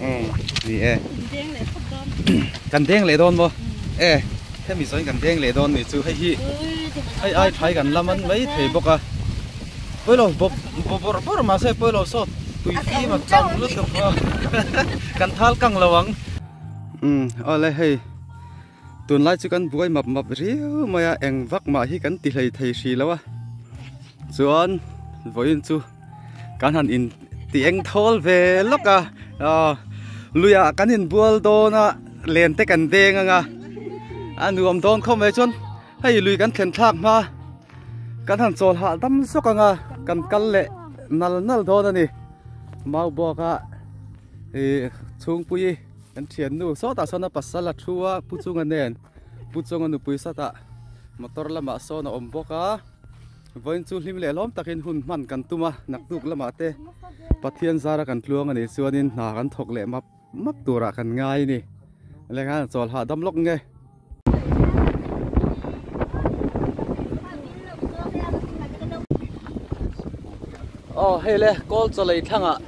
Umm ni e. Kan deng leh dawn maw? E hemi zawhin kan deng leh dawn ni chu hei hi hei ai thai kan la man mai thei bawk a. Pawilo bawp bawrh bawrh mahse pawilo sawt tui fim a tam lutuk a kan thal kang lo ang. Umm awle hei tunlai chu kan buai map map riau mai a eng vak mah hi kan ti hlei thei hrih lo a chuan vawiin chu kan han in ti eng thawl ve lawk a aw luiah kan inbual dawn a len te kan deng ang a a nuam dawn khawp mai chuan hei lui kan thlen thlak hma kan han chawl hah dam zawk ang a kan kal leh nal nal dawn a ni mau bawk a ih chhungpui kan thiannu sawtah sawn a pasal a thu a pu chunga nen pu chunga nupui sawtah motor lamah sawn a awm bawk a. Vawiin chu hlim leh hlawm takin hun hman kan tum a, naktuk lamah te Pathian zara kan tluang a nih chuanin hna kan thawk leh map map turah kan ngai a ni. Lengah chawl hahdam lawk nge. Aw hei le kawl chaw lei thlangah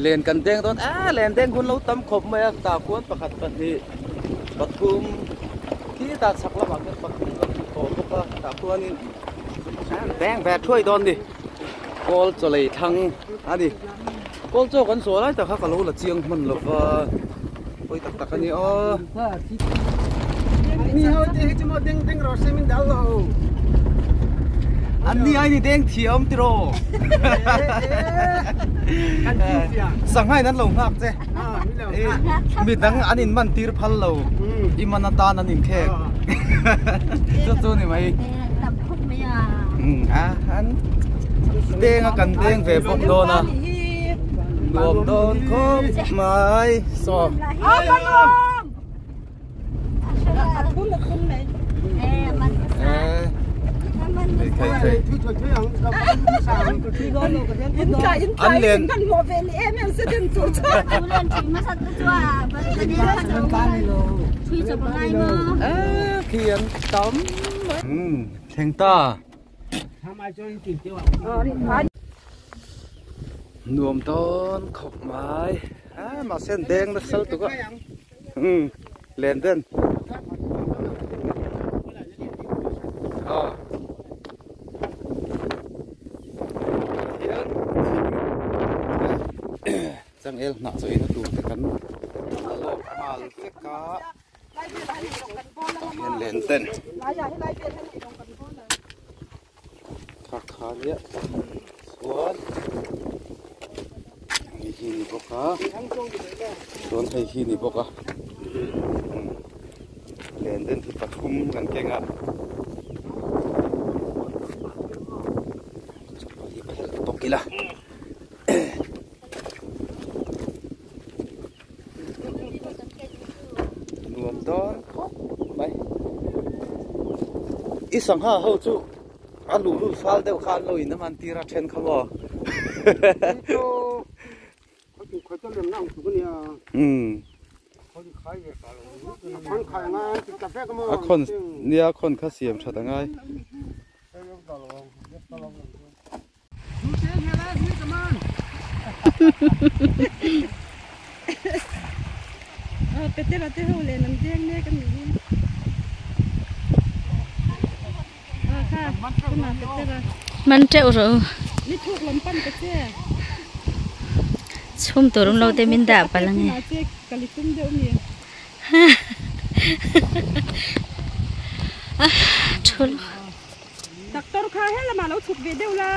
len kan deng dawn a len deng hun lo tam khawp mai a tah khuan pakhat pahnih pathum khi tah chhak lamah khian pathum kan hmu tawh bawk a tah khuanin deng ve thuai dawn ni kawl chaw lei thlang a ni kawl chaw kan sawi lai tak kha ka lo la chiang hman lo va pawi tak tak a ni aw. An ni ai ni deng thiam tiraw Sangha in an lo nghak che midang an in man tir phal lo i man atan an in khek chu chu ni mai a an deng a kan deng ve bawk dawn a nuam dawn khawp mai saw. An len khi an tam thleng ta nuam dawn khawp mai a mahse an deng nasa lutuk a. Um len den aw hian changel hnah chaw eina tur te kan la lawk nghal vek a tah hian len den kha kha nia chuan hei hi ni bawk a chuan hei hi ni bawk a len den hi pathum kan keng a hi phelh bawk ila. Nuam dawn khawp mai. I sangha ho chu a luhlul fal deuh kha an lo in a man tir a then kha maw. Umm. A khawn nia a khawn kha siam that a ngai. Petera te ho len an deng mek a nih hi. Kha tunah Petera. Man teuh rawh u. Ni thuk lam pan ta che. Chhum tur awm lo te min dah palh ange. Kali tum deuh mi. Thul. Doctor kha helamah lo chhuk ve deuh la.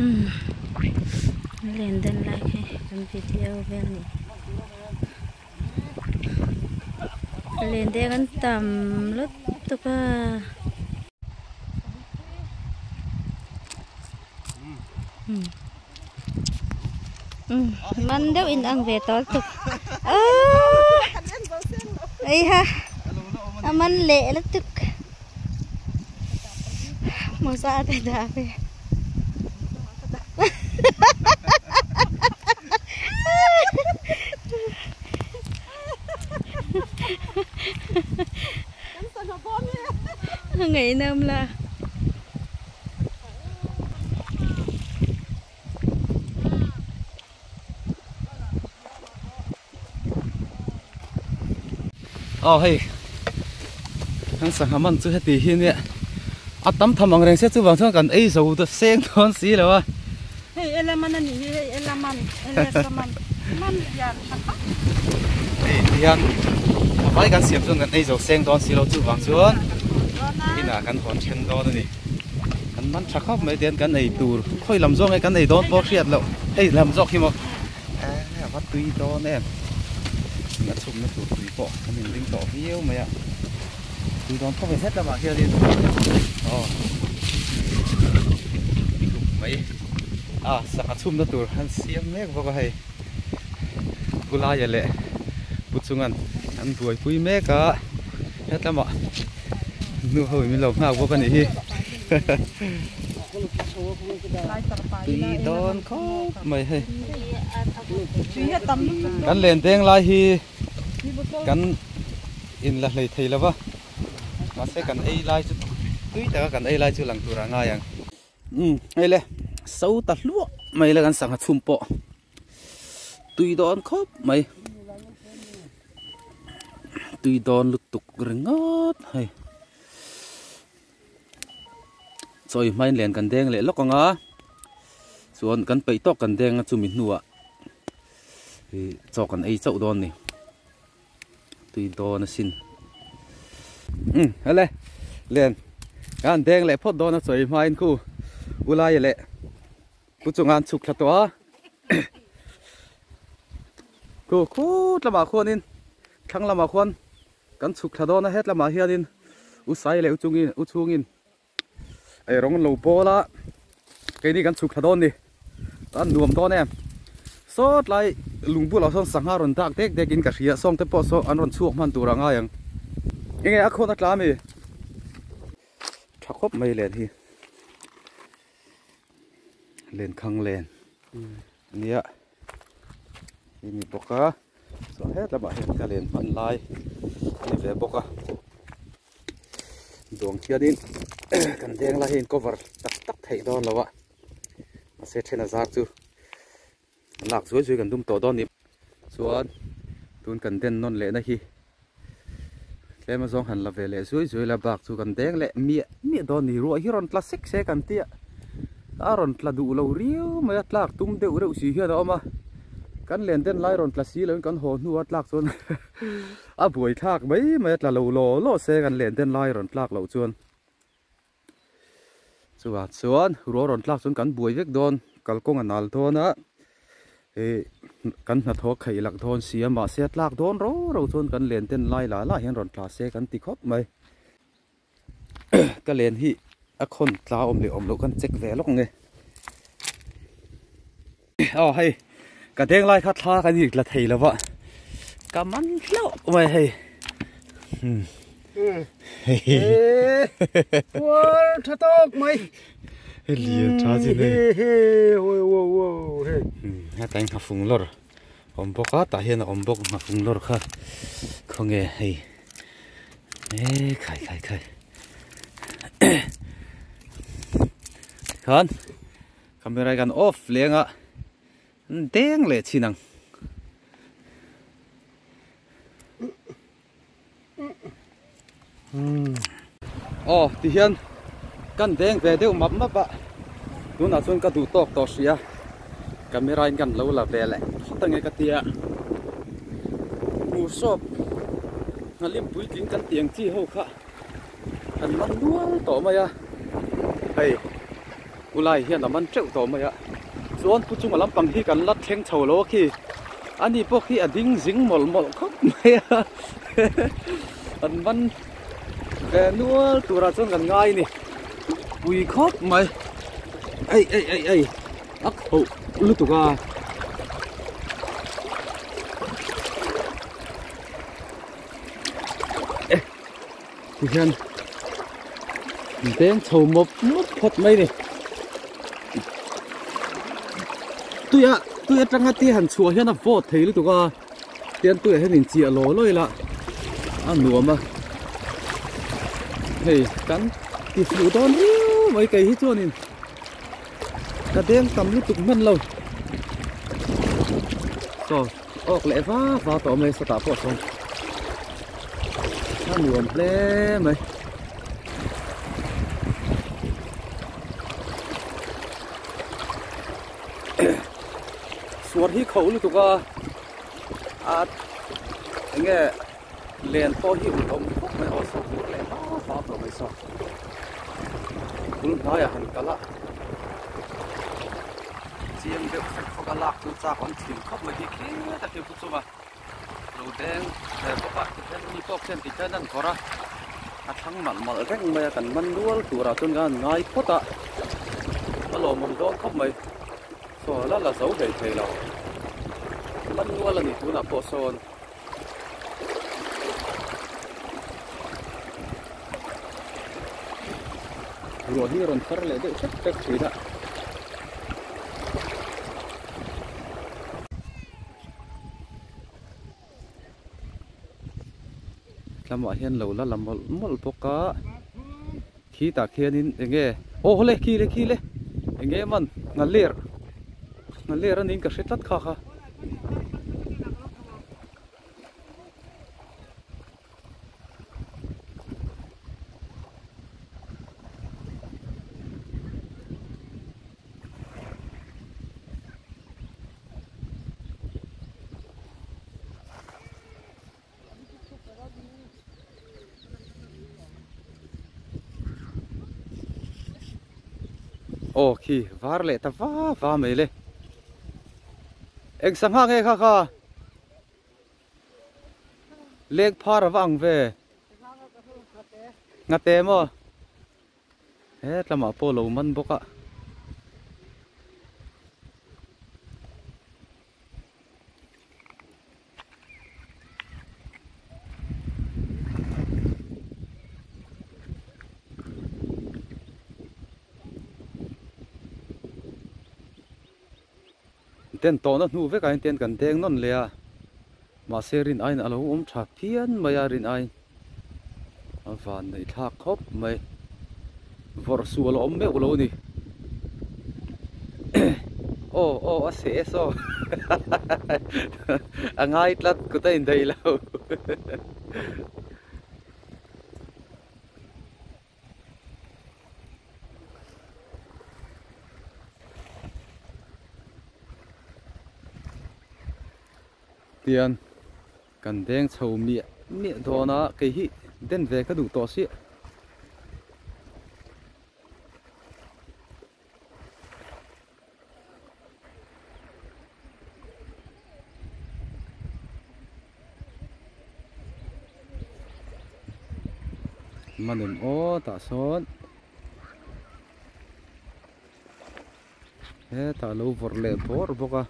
Umm len den lai khi kan video vel ni. Len te kan tam lutuk a. Man deuh in ang ve tawh lutuk ei ha a man leh lutuk mawza te dah ve. Ngaihnawm la. Aw hei kan sangha man chu heti hi nia a tam tham ang reng se chuvang chuan kan ei zo ta seng dawn si lo a. Hei ela man a nih hi hei ela man ela man man hian tha khawp. Hei ti hian a vai kan siam chuan kan ei zo seng dawn si lo chuvang chuan inah kan hawn then dawn a ni. Kan man tha khawp mai tian kan ei tur khawi lam zawk nge kan ei dawn pawh hriat loh hei lam zawk hi maw eh a va tui dawn em a chhukna tur tui pawh kan inring tawh viau mai a tui dawn khawp in het lamah hianin aw tuk mai a sangha chhumna tur an siam mek bawk a hei Pulaia leh Pu Chungan an buaipui mek a hetlama Nu ho in min lo nghak bawk a nih hi. Tui dawn khawp mai hei. Kan len deng lai hi kan in la hlei thei lo va. Mahse kan ei lai chu tui taka kan ei lai chu lang tur a ngai ang. Umm hei le so ta hluah mai le kan sangha chhum pawh. Tui dawn khawp mai tui dawn lutuk ringawt hei chawi hmain len kan deng leh lawk ang a chuan kan peih tawk kan deng a chumi hnuah ih chaw kan ei chauh dawn a ni tui dawn asin umm hele len kan deng leh phawt dawn a chawi hmain khu ulai leh. Pu chunga an chhuk thla tawh a khu khut lamah khuanin thlang lamah khuan kan chhuk thla dawn a het lamah hianin u sai leh u chungin u chhungin ei rawng an lo bawl a keini kan chhuk thla dawn ni a nuam dawn em saw tlai lung bulah sawn sangha rawn dak dek dek in ka hria sawng te pawh saw an rawn chhuak hman tur a ngai ang enge a khawn a tla ami tha khawp mai len hi. Lenkhang len ania hei ni bawk a chuan het lamah hian ka len hman lai a ni ve bawk a duang hianin kan deng lai hi in cover tak tak theih dawn lo a mahse then a zar chu lak zuai zuai kan tum tawh dawn a ni chuan tun kan den nawn leh na hi tlem a zawng han la ve leh zuai zuai la bak chu kan deng leh miah miah dawn a ni ruah hi rawn tla sek sek an tia a rawn tla duh lo riau mai a tlak tum deuh reuh si hian a awm a kan len den lai rawn tla si lo in kan haw hnu a tlak chuan a buai thlak mai mai a tla lo law law se kan len den lai rawn tlak loh chuan. Chuvang chuan ruah rawn tlak chuan kan buai vek dawn kalkawng a nal dawn a ih kan hnathawh kheih lak dawn si a mahse a tlak dawn ro ro chuan kan len ten lai lah lah hian rawn tla se kan ti khawp mai ka len hi a khawn tla awm leh awm loh kan check ve lawk ang e aw hei ka deng lai kha thla kan in la thei lo va ka man hlauh mai hei Puar tha tawk mai hei lian tha chi nei he wo wo wo he heta in nghafung lawr awm bawk a tah hian a awm bawk nghafung lawr kha khawnge hei e khai khai khai khan Camera hi kan off leng a deng leh chin ang. Aw ti hian kan deng ve deuh map map a tunah chuan ka duh tawk tawh hria camera in kan lo la ve leh phawt ange ka tia hmuh sawp nghalim puitling kan tih ang chi ho kha an man nual tawh mai a hei. Ulai hian a man teuh tawh mai a, chuan pu chunga lampang hi kan la thleng chho lo a khi, ani pawh khi a ding zing mawlh mawlh khawp mai a, an man ve nual turah chuan kan ngai a ni, pui khawp mai, ei ei ei ei a kho lutuk a. Tihian deng chho mawp mawp phawt mai ni. Tuia tui atanga ti han chhuah hian a vawt thei lutuk a tian tuiah hian inchiah law law ila a nuam a hei kan. ti fuh dawn riau mai kei hi chuanin ka deng tam lutuk hman lo saw awk leh va va tawh mai sawtah pawh sawn a nuam hle mai. Suar hi kho lutuk a a enge len pawh hi ui awm khawp mai aw saw vur leh va va tawh mai saw bul hnaiah han kal a chiang deuh fek fawk a lak chu chak awm thin khawp mai hi khel a khi pu chunga lo deng ve bawk a tikhian mi pawh khian tikhian an vawrh a a thlang malh malh reng mai a kan man rual turah chuan kan han ngai phawt a a lawmawm dawn khawp mai saw la la zo hlei thei lo man nual a ni tunah pawh sawn. Ruah hi a rawn thar leh deuh hrep hrep thin a. Tlamah hian lo la la mawlh mawlh bawk a khitah khianin eng nge aw hawle khi le khi le eng nge man nghaler nghaler a niin ka hre tlat kha kha. Aw khi var leh ta va va mai le eng sangha nge kha kha leng phar a va ang ve ngate maw. He tlamah pawh lo man bawk a. Den tawhna hnu vekah hian tian kan deng nawn leh a mahse rin aiin a lo awm tha phian mai a rin aiin a van neih thlak khawp mai vawrh sual a awm meuh lo a ni aw aw a seh e saw a ngai tlat kut a indaih lo. Tian kan deng chho miah miah dawn a kei hi den ve ka duh tawh siah. Manem aw tah sawn hetah lo vawrh leh bawrh bawk a.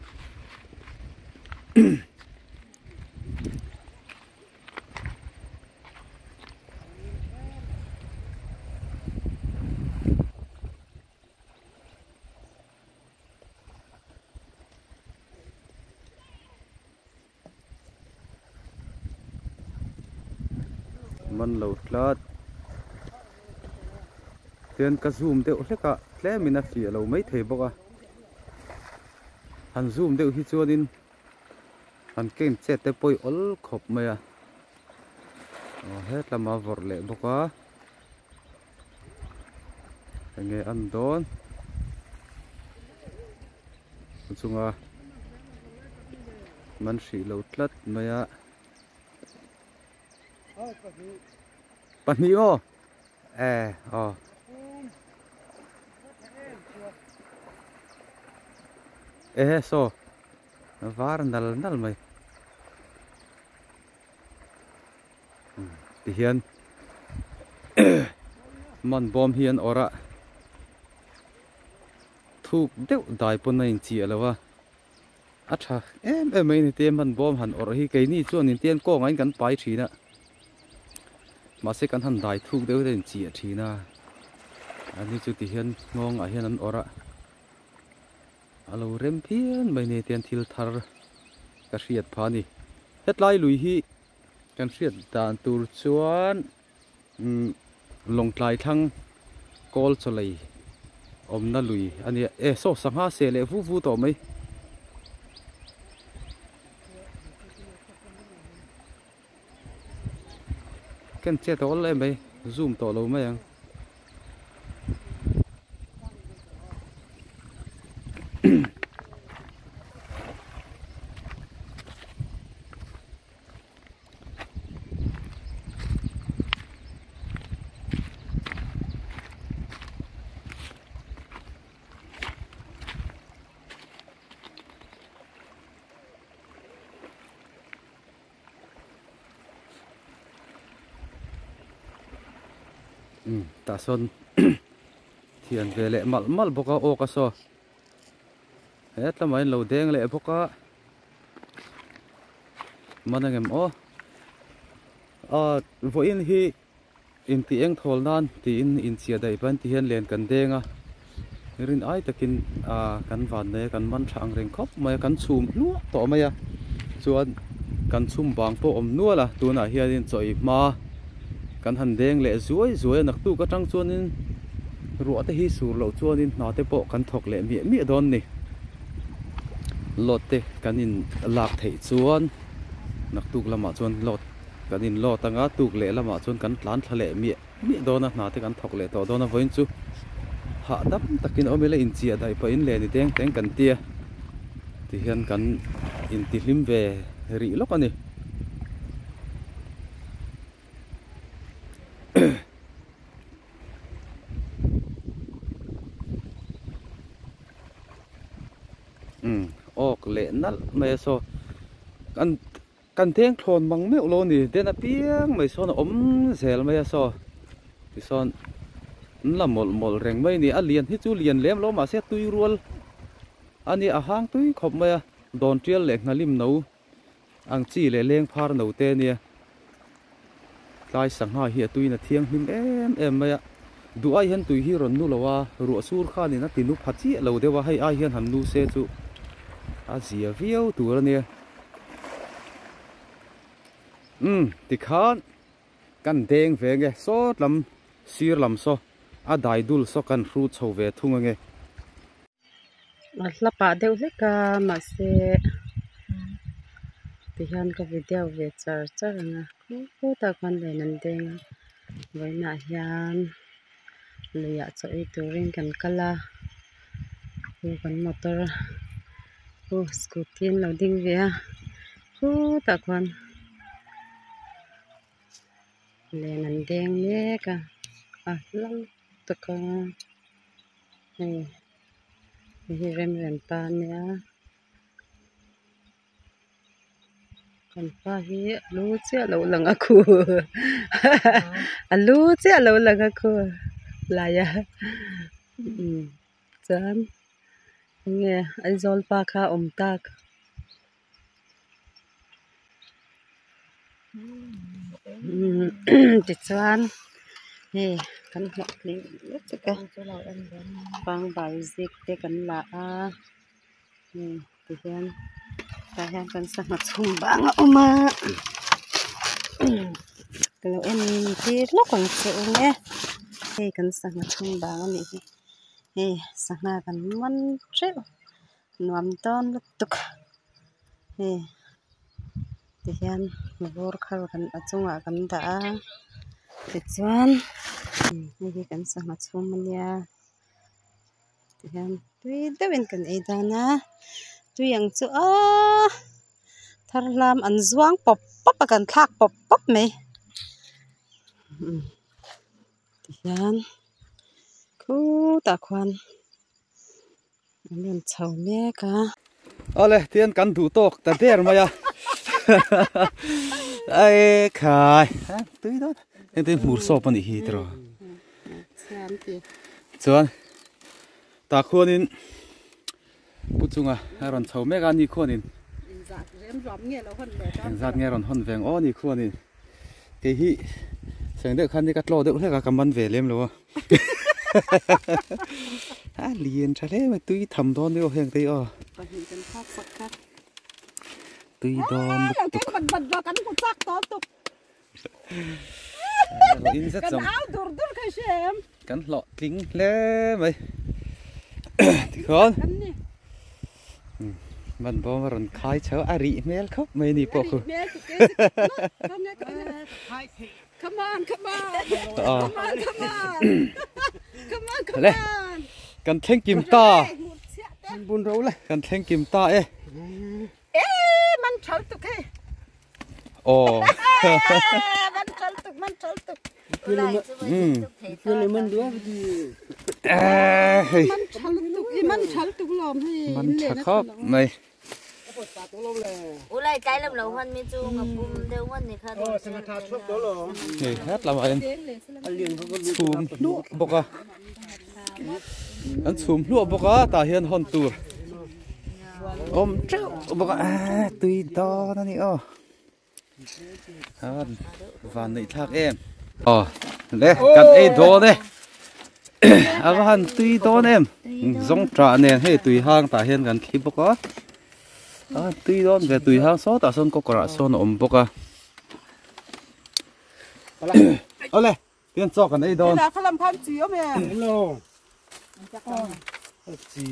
Man lo tlat tian ka zoom deuh hlek a tlem in a fiah lo maithei bawk a han zoom deuh hi chuanin han ken chet te pawh i awl khawp mai a aw hetlama vawrh leh bawk a. Enge an dawn a chunga man hrih lo tlat mai a pahnih maw e aw ehe saw var nal nal mai. Tihian man bawm hi an awrh a thuk deuh dai pawn a inchiah lo a a tha em em mai a ni te man bawm han awrh hi keini chuan intian kawngah in kan pai thin a mahse kan han dai thuk deuh hi a inchiah thin a ani chu tihian nghawngah hian an awrh a a lo rem phian mai ni tian thil thar ka hriat phah a ni hetlai lui hi kan hriat dan tur chuan umm lawngtlai thlang Kawl chawlei awmna lui a nia e saw sangha seh leh vu vu tawh mai. Ken chet a awl em mai zoom tawh lo mai ang. Umm tah sawn thian ve leh malh malh bawk a aw ka saw hetlama in lo deng leh bawk a man angem aw ah vawiin hi Intih eng thawl nan tiin inchhia daih pahin ti hian len kan deng a, rin ai takin ah kan van nei a, kan man tha ang reng khawp mai a, kan chhum hluah tawh mai a, chuan kan chhum vang pawh awm nual a, tunah hianin chaw ei hma kan han deng leh zuai zuai a, naktuk atang chuanin ruah te hi sur loh chuanin hna te pawh kan thawk leh miah miah dawn ni, load te kan in lak theih chuan naktuk lamah chuan load. Kan in load anga tuk leh lamah chuan kan tlan thla leh miah miah dawn a, hna te kan thawk leh tawh dawn a, vawiin chu hahdam takin awm ila inchiah daih pawhin len i deng teng kan tia tihian kan intihlim ve rih lawk a ni. Umm awk leh nalh mai a saw kan. Kan teng thlawn mang meuh lo a ni, den apiang mai sawn a awm zel mai a saw tisawn an la mawlh mawlh reng mai a ni, a lian hi chu lian lem lo mahse tui rual a nia a hang tui khawp mai a, dawn tial leh nghalim no ang chi leh leng phar no te a nia, tlai sangha hi a tuin a thianghlim em em mai a, duh ai hian tui hi rawn nu lo a, ruah sur khanin a ti nu pha chiah lo deuh a, hei ai hian han nu se chu a zia viau tur a nia. Umm tikhan kan deng ve nge sawt lam sir lam saw a dai dul saw kan hru chho ve thung ange. A hla pah deuh hlek a mahse tihian ka video ve char char ang a khutah khuan len an deng a vawiinah hian luiah chaw ei turin kan kal a khu kan motor khu scooty an lo ding ve a khutah khuan len an deng mek a a hla lutuk a hei hei hi remrem pa ania. Kan pa hi a lu chiah lo lang a khu a lu chiah lo lang a khu lai a umm chuan enge Aizawl pa kha a awm tak umm tichuan hei kan hlawhtling lutuk a pangbal zik te kan la a hei. Tihian tah hian kan sangha chhum bang a awm a ka lo en tir lawk ang che u nge hei kan sangha chhum bang a nih hi hei sangha kan man teuh nuam dawn lutuk hei tihian vur khar kan a chungah kan dah a tichuan hei hi kan sangha chhum a nia. Tihian tui deuhin kan ei dan a tui ang chu aaa thar hlam an zuang pawp pawp a kan thlak pawp pawp mai tihian khutah khuan an rawn chho mek a. Awle tihian kan duh tawk ta der mai a ekhai tui dawn heng te hi hmur sawp a nih hi tiraw. Chuan tah khuanin pu chunga a rawn chho mek a ni khuanin engzat nge rawn hawn ve ang aw ni khuanin kei hi seng deuh khan ni ka tlaw deuh hlek a ka man ve lem lo a a lian tha hle mai tui tham dawn deuh heng te hi aw tui dawn lutuk. In zet zawng. Kan au dur dur kha hria em? Kan hlawh tling hle mai. Tikhawn. Man bawm a rawn khai chho a rih hmel khawp mai ni pawh khu. Come on, come on. Come on, come on. Come on, come on. Kan thleng kim ta. Bun ro le. Kan thleng kim ta e. E man thal tuk he. Oh. Man thal tuk, man thal tuk. Man dua di. Man thal tuk, i man thal tuk lom hi. Man tha khop mai. Ulai cái làm lẩu hoan mi chu ngập bum đều ngon này kha. Ờ, sang tha thuốc đó lo. Hei het lam in. Chhum hluah bawk a. An chhum hluah bawk a tah hian hawn tur awm teuh bawk a tui dawn a ni aw. A van neih thlak em. Aw le kan ei dawn e. A va han tui dawn em. Zawng tah nen hei tui hang tah hian kan thli bawk a. A tui dawn ve tui hang saw tah sawn kawkawrah sawn a awm bawk a. Awle tian chaw kan ei dawn. Là làm khan chi om em. Lo. Chi.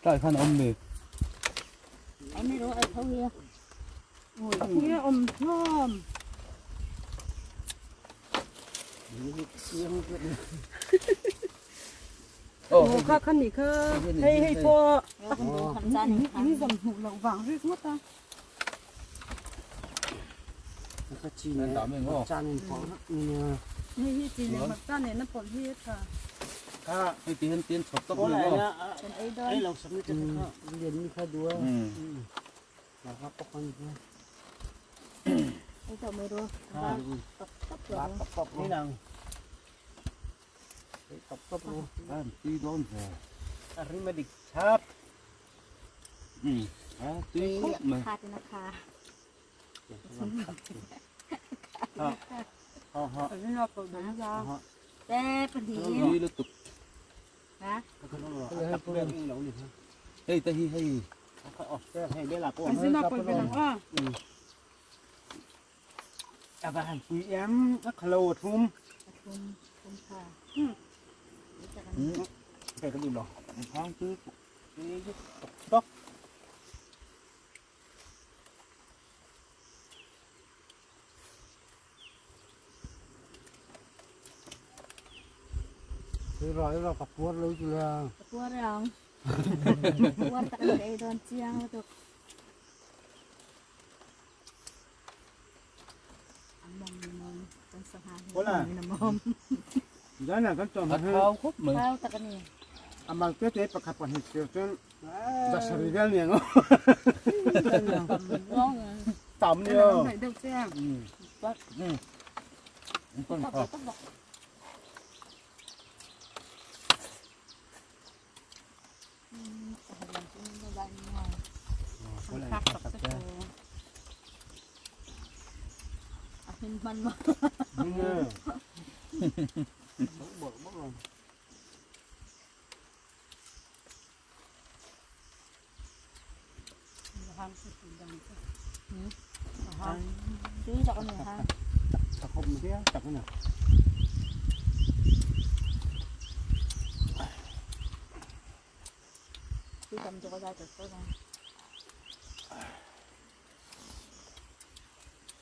Tai khan om ni. Anh rồi ai thâu here. Nghe om thơm. Ồ kha khan ni kha. Hei hei po. Ini dầm hụt lậu vàng riết mất ta. Cái chi này chan nên có Hei hei chi này mặt ta này nó còn hết à. Kha hei ti hen tin chop top ni ni mo. Ai lâu sắm ni kha liền ni kha đua. Là kha pok con ni. Ai tao mới đua. Tóc tóc ni nào. Tóc tóc luôn. An ti dawn ve. A ri ma dik chap. A tui khop mai. Kha thì nó kha. Ha ha. Nó còn đánh ra. Bé phần thì. Tui lu tuk. Hả? Hei ta hi hei. Hei là cô. Anh xin nó còn bên nào. À và hàng quý em nó khlo thum. Thum kha. Cái cái gì đó. Hàng cứ tóc. Rồi rồi cặp cuốn lấy chưa? Cặp cuốn rồi không? Cuốn tặng để đòn chiang được. Đó là con tròn thao khúc mình. Thao tặng này. À mà cái thế bạc hạt còn hiểu chứ. Đã sari vel nhỉ nó. Tắm nhiều. Con thao. Man mà. Chú chọn này ha. Tập không thế, tập cái nào. Chú cầm cho ra được rồi.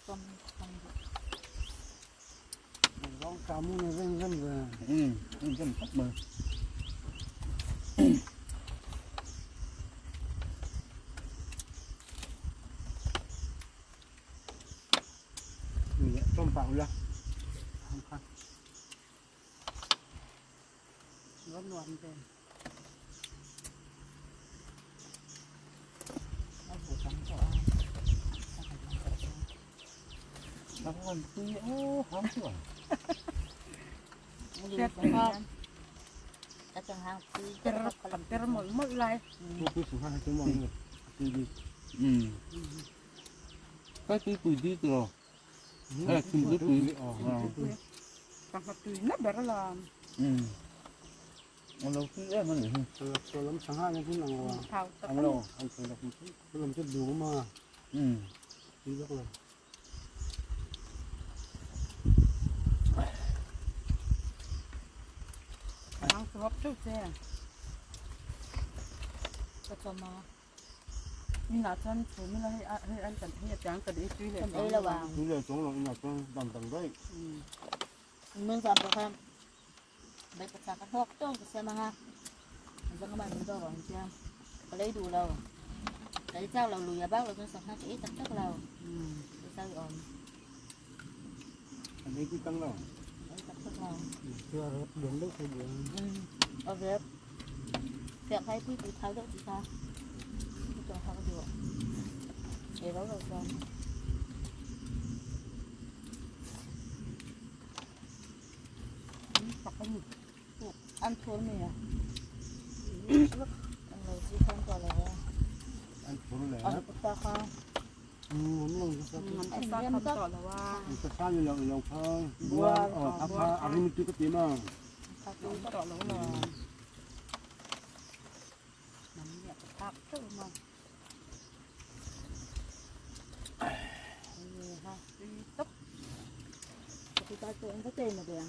Cầm cầm. Kamu này dân dân về. Dân dân khóc mà. Trong bảo là không khăn. Nó nuông về. Nó còn tươi ô hóng chưa? Cái tươi tươi đi rồi. Hay là tươi tươi. Tươi nó bẹt là. Anh lâu tươi em anh nhỉ? Lắm sáng hai nên cũng là anh lâu anh phải đọc làm chút đủ mà. Rất là. Ang suwap chu che. Ka chama. Ina chan chu mi la hei hei an kan hei chang ka dei tui le. Kan ei lo ang. Tui le chong lo ina chuan dang dang daih. Min zam pawh khan bai pachak a hlawk tawk ka siam anga zang man min dawr ang tia ka lei duh lo ka ei chak lo lui a bak lo chuan sangha ka ei tak tak lo ka chak i awm An ei tui tang lo. Ka ei tak tak lo. Thil a rep lian deuh thei duh a. A rep fiah khai pui pui thau deuh chi kha ka hak duh ei ro ro chuan. Ăn thua mì à? Ăn lấy chi không còn là Ăn thua lẹ. Ăn ta không? Ừ, không Ăn ta không tỏ là wa. Ta sao như lòng lòng phơ. Bua, ờ, phơ, ăn mi tu cái mà. Không tỏ là là. Nắm nhẹ thạc chứ mà. Tốc. Ta cũng có tiền mà được.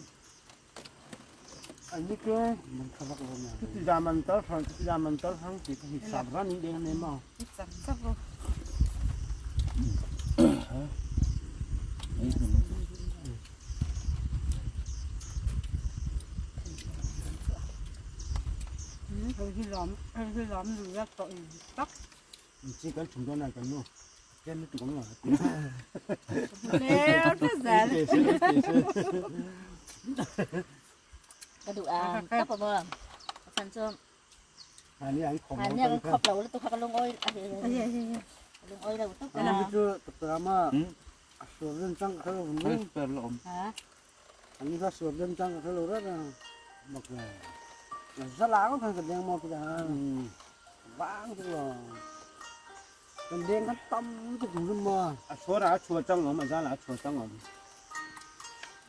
Anh biết cái mình không bắt được nè. Cái gì mình tới phần, cái gì mình tới phần thì cái sạp ra những đen này mà. Sạp sạp rồi. Hơi lắm rồi ra tội tóc. Chỉ cần chúng tôi này cần luôn. Cái nó cũng là. Nè, nó dễ. Cái đủ à, tóc vào bờ, sản xuất. Anh ấy khop. Anh ấy khop đầu là tôi khop lông ôi, lông ôi đầu tóc. Anh ấy chưa tập drama. Sửa dân trăng cái lỗ. Hả? Anh ấy sửa dân trăng cái lỗ rất là mực này. Rất lá có thằng đen mọc ra, vàng tức là con đen nó tâm cái cũng mà. Chua là chua trăng mà ra là chua trăng rồi.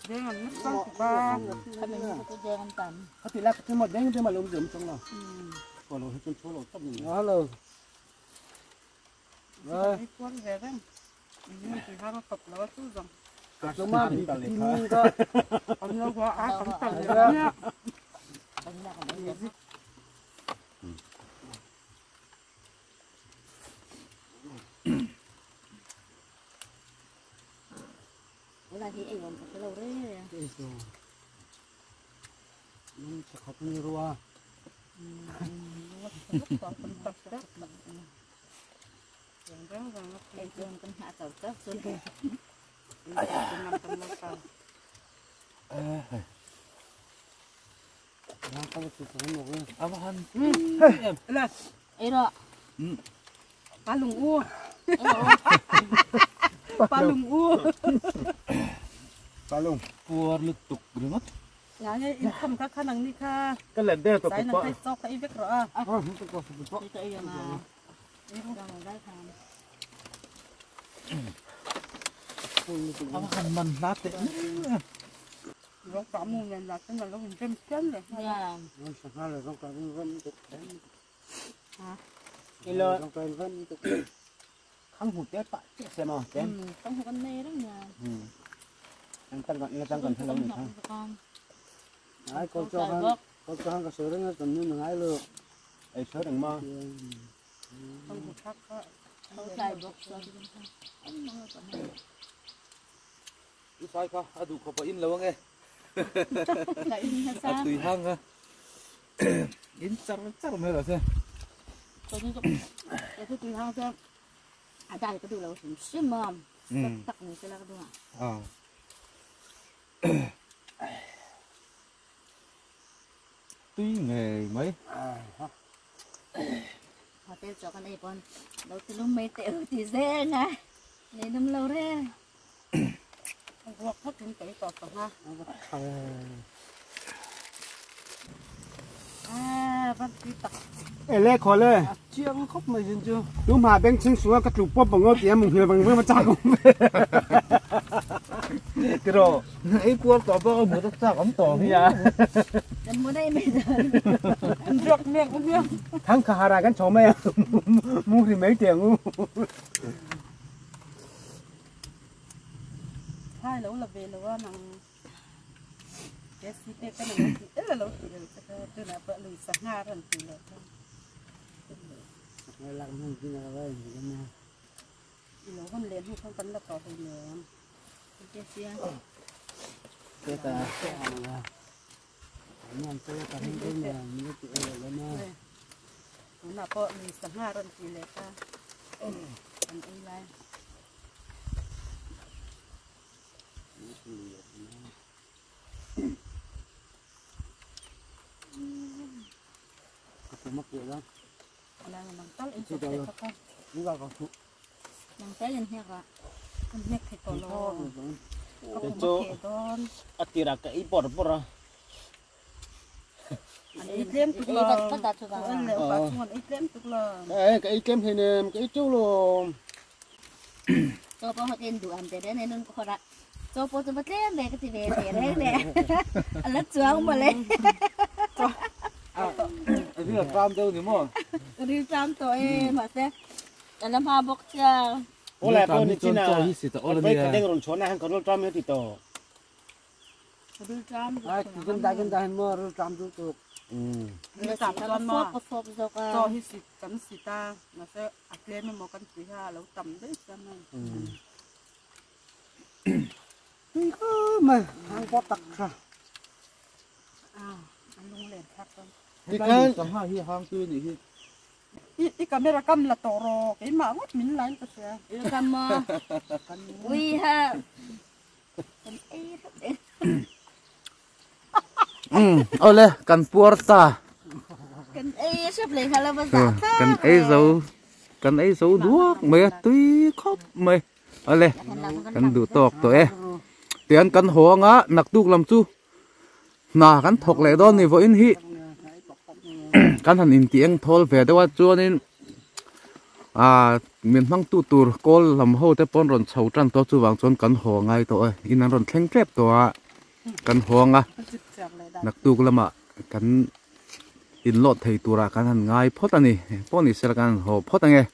Đen là nó trăng ba. Có thể là cái mà đen cái mà lông rườm trăng rồi. Còn lỗ hết chua lỗ tóc mình. Đó rồi. Rồi. Cuốn về đấy. Nhưng chỉ hai nó tập là chú rằng. Cái mà bị tin cơ. Ông nó quá á không tập được nhá. Ủa thì ấy còn cái lâu đấy. Nhưng chắc học như rùa. Palung u. Palung u. Palung. Puar lutuk banget. Ya, ini không các khả năng đi kha. Cái lần đây tôi cũng có. Cái việc rồi. Ăn mặn lát đấy. Nó có mùi này là cái là nó mình chêm chêm rồi. Dạ. Không hụt tết bạn xem mà tết. Không hụt con mê đó nhờ. Anh tăng còn tăng còn thêm nữa không? Ai con cho hắn cái sữa đó tầm như là ai luôn. Ai sữa đừng mơ. Không hụt khác đó. Không xài bột rồi. Ít sai không? À đủ có in lâu nghe. À tùy hang ha. In char char mới rồi xem. Cái thứ tùy hang xem. À đây cái đủ là cũng xuyên mồm. Tắc này cái là cái đủ à. Tuy nghề mấy. Họ tiêu cho con này con đâu từ lúc mấy tiêu thì dễ nè. Nên năm lâu đấy. Hoặc hết chúng tới tọt tọt ha. À, văn tí tặc. Ê lê khó lê. Chiang khóc mày dân chưa? Lúc mà bên trên xuống các chủ bóp bằng ngón thì em mùng hiểu bằng với mà cha cũng về. Cái đồ, ấy qua tỏ bao mùa tóc cha cũng tỏ nhá. Mùa đây mày rồi. Được miệng cũng miệng. Thằng khá ra cái chó mày, mua thì mấy tiền u. Hai lỗ là về lỗ nằng cái xí tê cái này ít là lỗ thì được cái Tunah pawh lui sangha a rawn ti leh ta. I lo hawn leh hnu khan kan la tawh hlei nem. Tunah pawh lui sangha a rawn ti leh ta. Kan ei lai. A tirah ka ei bawrh bawrh a. Ka ei tlem hleinem ka ei teuh lo. Chaw pawh chu va tlem ve ka ti ve ve reng le. A la chuang mawle. A ril a tram deuh ni maw? Ka ril tram tawh e mahse a la hma bawk chia. Awle pawh ni chin a vai ka deng rawn chhuah na hian ka ril tram hi a ti tawh. Ril tram. Ai kan dah kan dah hin maw ril tram duh tuk. Ril tram chuan maw? Ka fawp zawk a. Chaw hi sit kan sit a mahse a tlem emaw kan ti hi a lo tam daih sia mai. Tui khawp mai hang pawh tak kha. A lung len thlak dawn. Tikhan sangha hi hang tui anih hi. I camera kam la tawh rawh keimah ngawt min lain ka hria. I kam maw? Ui ha. Kan ei hrep e. Awle kan puar ta. Kan ei hrep leh nghal a va zah thlak. Kan ei zo kan ei zo duak mai a tui khawp mai. Awle kan duh tawk tawh e. Tian kan haw anga naktuk lam chu hna kan thawk leh dawn ni vawiin hi kan han intih eng thawl ve deuh a chuanin ah min hmangtu tur kawl lam ho te pawn rawn chho tan tawh chuvang chuan kan haw ngai tawh e in an rawn thleng tep tawh a kan haw anga naktuk lamah kan inlawt thei turah kan han ngai phawt a ni pawh ni sela kan han haw phawt ange.